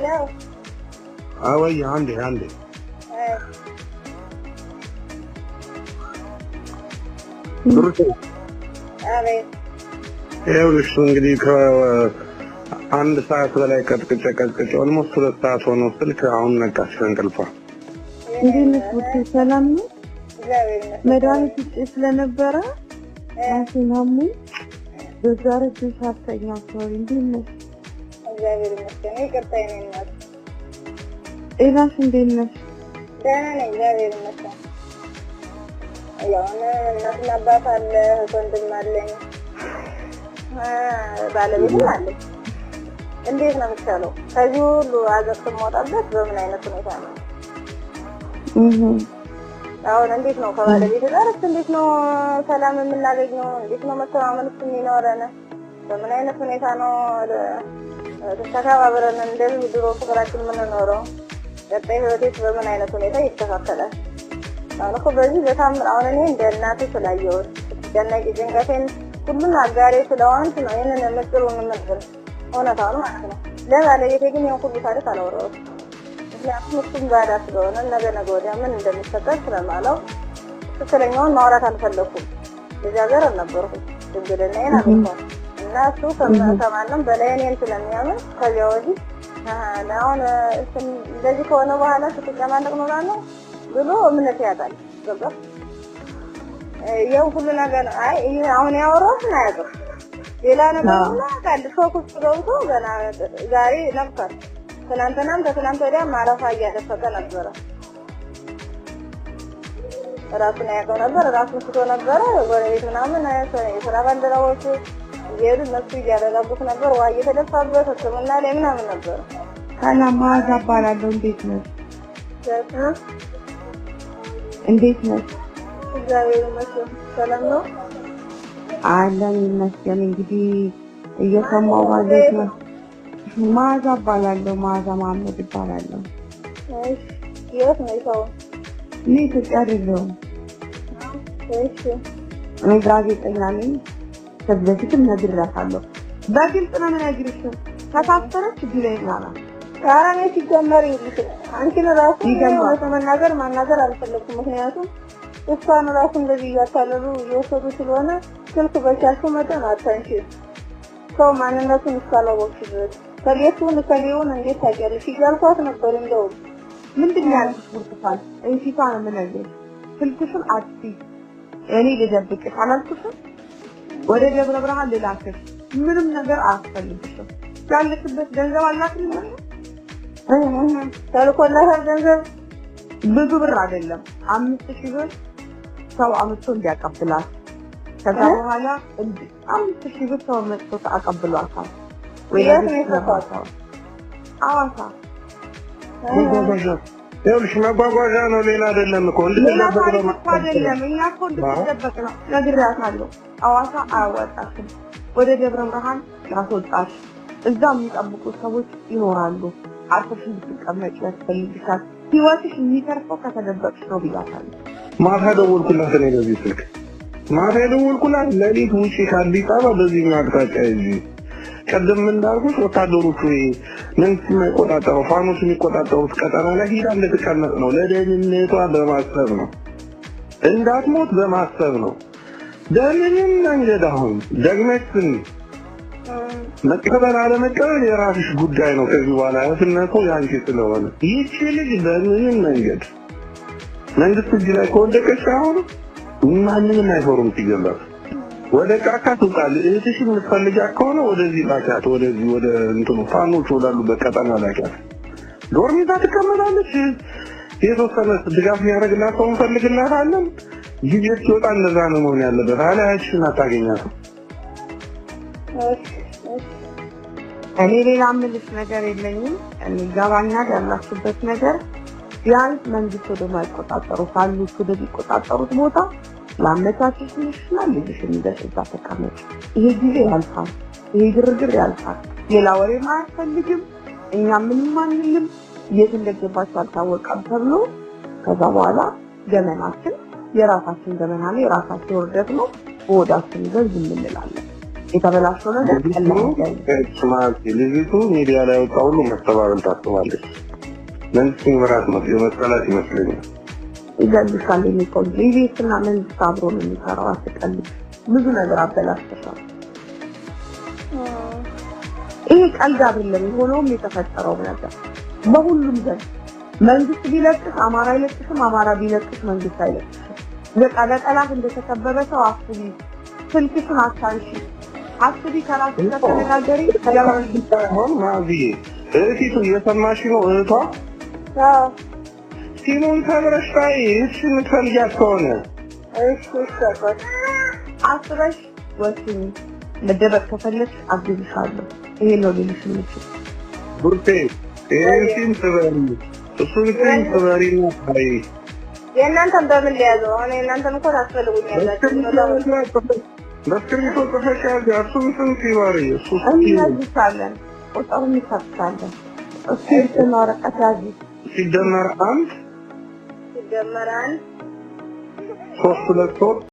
Hello። አወይ፣ አንዴ አንዴ። ብሩኬ። አቤት። ይኸውልሽ፣ እንግዲህ ከአንድ ሰዓት በላይ ቀጥቅጬ ቀጥቅጬ almost 2 ሰዓት ሆኖ ስልክ አሁን ነቃች ከእንቅልፏ። እንዴት ነሽ ውዴ? ሰላም ነው? እግዚአብሔር ይመስገን። መድኃኒት ውጭ ስለነበረ ራሴን አሞኝ በዛ ረጅም ሰዓት ተኛሁ። Sorry። እንዴት ነሽ? እግዚአብሔር ይመስገን። ይቅርታ የኔ እናት። ጤናሽ እንዴት ነሽ? ደህና ነኝ፣ እግዚአብሔር ይመስገን። ያው እናትና አባት አለ፣ እህት ወንድም አለኝ፣ ባለቤትም አለኝ። እንዴት ነው የሚቻለው? ከዚህ ሁሉ አዘቅት የምወጣበት በምን አይነት ሁኔታ ነው? አሁን እንዴት ነው ከባለቤት ጋርስ እንዴት ነው ሰላም የምናገኘው? እንዴት ነው መተማመንስ የሚኖረን? በምን አይነት ሁኔታ ነው ተከባብረን እንደ ድሮ ፍቅራችን የምንኖረው? ቀጣይ ህይወቴስ በምን አይነት ሁኔታ ይስተካከላል? አሁን እኮ በዚህ በታምር አሁን እኔ እንደ እናቴ ስላየሁት ስትጨነቂ ጭንቀቴን ሁሉን አጋሬ ስለሆንክ ነው ይህንን ምስጢሩን የምነግርሽ፣ እውነታውን ማለት ነው። ለባለቤቴ ግን ይሄን ሁሉ ታሪክ አላወራሁትም። ምክንያቱም እሱም ባዳ ስለሆነ ነገ ነገ ወዲያ ምን እንደሚፈጠር ስለማላውቅ ትክክለኛውን ማውራት አልፈለኩም። ልጃገር አልነበርኩም። ድንግልናዬን አግኝቷል እና እሱ ከማንም በላይ እኔን ስለሚያምን ከዚያ ወዲህ አሁን እንደዚህ ከሆነ በኋላ ስትጨማለቅ እኖራለሁ ብሎ እምነት ያጣል። ገባህ? ይኸው ሁሉ ነገር አይ ይሄ አሁን ያወራሁትን አያውቅም። ሌላ ነገር ሁሉ ያውቃል። Shock ውስጥ ገብቶ ገና ዛሬ ነቅቷል። ትናንትናም ከትናንት ወዲያ ማረፋ እያደፈቀ ነበረ። ራሱን አያውቀው ነበር። ራሱን ስቶ ነበረ። ጎረቤት ምናምን የስራ ባልደረቦቹ እየሄዱ እነሱ እያረጋጉት ነበር። ውሃ እየተደፋበት ሕክምና ላይ ምናምን ነበረ። ሰላም፣ መዓዛ እባላለሁ። እንዴት ነሽ? እንዴት ነሽ? እግዚአብሔር ይመስገን ሰላም ነው። አለን ይመስገን። እንግዲህ እየሰማሁ ባለሁት ነው። መዓዛ እባላለሁ። መዓዛ መሀመድ እባላለሁ። እሺ፣ የት ነው ሰው? እኔ ኢትዮጵያ አይደለሁም። እሺ። እኔ ጋዜጠኛ ነኝ። ከዚህ በፊትም ነግሬያታለሁ። በግልጽ ነው የምነግርሽ። ከታሰረች ቢለኛ ናት። ኧረ እኔ ሲጀመር ይኸውልሽ አንቺን ራሱ ይገርማል። እውነት ለመናገር ማናገር አልፈለኩም። ምክንያቱም እሷን ራሱ እንደዚህ እያታለሉ እየወሰዱ ስለሆነ ስልክ በቻልሽው መጠን አታንሺ። ሰው ማንነቱን እስካላወቅሽ ድረስ ከሌቱን ከሌውን እንዴት ታውቂያለሽ እያልኳት ነበር። እንደውም ምንድን ነው ያልኩሽ? ብርቱካን እንፊቷ ነው የምነግርሽ። ስልክሽን አጥፊ፣ እኔ ልደብቅሽ አላልኩሽም? ወደ ደብረ ብርሃን ልላክሽ። ምንም ነገር አያስፈልግሽም። ያለሽበት ገንዘብ አላክልም። ተልኮላታል ገንዘብ። ብዙ ብር አይደለም፣ 5,000 ብር ሰው አምጥቶ እንዲያቀብላት ከዛ በኋላ 5,000 ብር ሰው መጥቶ አቀብሏታል። ወይ የት ነው የሰጧት? ሐዋሳ። መጓጓዣ፣ ይኸውልሽ መጓጓዣ ነው፣ ሌላ አይደለም እኮ። ሌላ እንድትደበቅ ታሪክ ነው። እኮ አይደለም። እኛ እኮ እንድትደበቅ ነው። ነግሬያታለሁ። ሐዋሳ አያወጣሽም። ወደ ደብረ ብርሃን ላስወጣሽ። እዛ የሚጠብቁ ሰዎች ይኖራሉ። አርፈሽ እንድትቀመጭ ያስፈልግሻል። ህይወትሽ የሚተርፈው ከተደበቅሽ ነው ብያታለሁ። ማታ ደወልኩላት እኔ በዚህ ስልክ፣ ማታ የደወልኩላት ሌሊት ውጪ ከአዲስ አበባ በዚህኛው አቅጣጫ ይዤ ቅድም እንዳልኩሽ ወታደሮቹ መንግስት የማይቆጣጠረው ፋኖች የሚቆጣጠሩት ቀጠና ላይ ሂዳ እንድትቀመጥ ነው። ለደህንነቷ በማሰብ ነው፣ እንዳትሞት በማሰብ ነው። በምንም መንገድ አሁን ደግመሽ ስሚ፣ መቀበል አለመቀበል የራስሽ ጉዳይ ነው። ከዚህ በኋላ እህትነቱ የአንቺ ስለሆነ ይቺ ልጅ በምንም መንገድ መንግስት እጅ ላይ ከወደቀች አሁን ማንንም አይፈሩም። ሲገባት ወደ ጫካ ትውጣል። እህትሽን የምትፈልጊያት ከሆነ ወደዚህ ላኪያት፣ ወደዚህ ወደ እንትኑ ፋኖች ወዳሉበት ቀጠና ላኪያት። Dorm ይዛ ትቀመጣለች። የተወሰነ ድጋፍ የሚያደርግላት ሰው እንፈልግላታለን። ጊዜ ሲወጣ እንደዛ ነው መሆን ያለበት። አለያ እህትሽን አታገኛትም። እኔ ሌላ ምልሽ ነገር የለኝም። እኔ ይገባኛል ያላችሁበት ነገር። ቢያንስ መንግስት ወደማይቆጣጠሩ ፋኖች ወደሚቆጣጠሩት ቦታ ላመቻችሽልሽና ልጅሽን ይዘሽ እዛ ተቀመጭ። ይሄ ጊዜ ያልፋል። ይሄ ግርግር ያልፋል። ሌላ ወሬም አያስፈልግም። እኛ ምንም አንልም። የት እንደገባችሁ አልታወቀም ተብሎ ከዛ በኋላ ገመናችን የራሳችን ገመና ነው፣ የራሳችን ውርደት ነው። በወዳችን ይዘን ዝም እንላለን። የተበላሸው ነገር ቀላል ልጅቱ ልጅቱ ሚዲያ ላይ ወጣ ሁሉ መስተባበል ታስባለች። መንግስት ምራት የመጠላት ይመስለኛል። ይገልሻል። የሚቆም ኢቢኤስ እና መንግስት አብሮ ነው የሚሰራው። አትቀልድ። ብዙ ነገር አበላሽተሻል። ይሄ ቀልድ አይደለም። የሆነውም የተፈጠረው ነገር በሁሉም ዘንድ መንግስት ቢለቅሽ አማራ አይለቅሽም፣ አማራ ቢለቅሽ መንግስት አይለቅሽም። በቃ በጠላት እንደተከበበ ሰው አስቢ። ስልክሽን አታንሺ፣ አስቢ፣ ከራስሽ ጋር ተነጋገሪ። ሳይሆን ማዚ እህቲቱ እየሰማሽ ነው? እህቷ ሲሙን ሰብረሽ ታይ። እሺ የምትፈልጊያት ከሆነ እሺ፣ እሺ አስበሽ ወስኚ። መደበቅ ከፈለግሽ አግዝሻለሁ። ይሄ ነው ሊልሽ የምችል። ቡርቴ ይሄን ሲም ስበሪ፣ እሱን ሲም ስበሪ ነው። አይ የእናንተን በምን ሊያዘው? አሁን የእናንተን እኮ ታስፈልጉኛላችሁ። በእስክሪብቶ ጽፈሽ ያዝ። እሱን ስም ሲበሪ እሱ እንያዝሻለን፣ ቁጥሩን ይከፍታለን። እስክሪብቶና ወረቀት ያዚ። ሲደመር 1 ሲደመር 1 3 2 3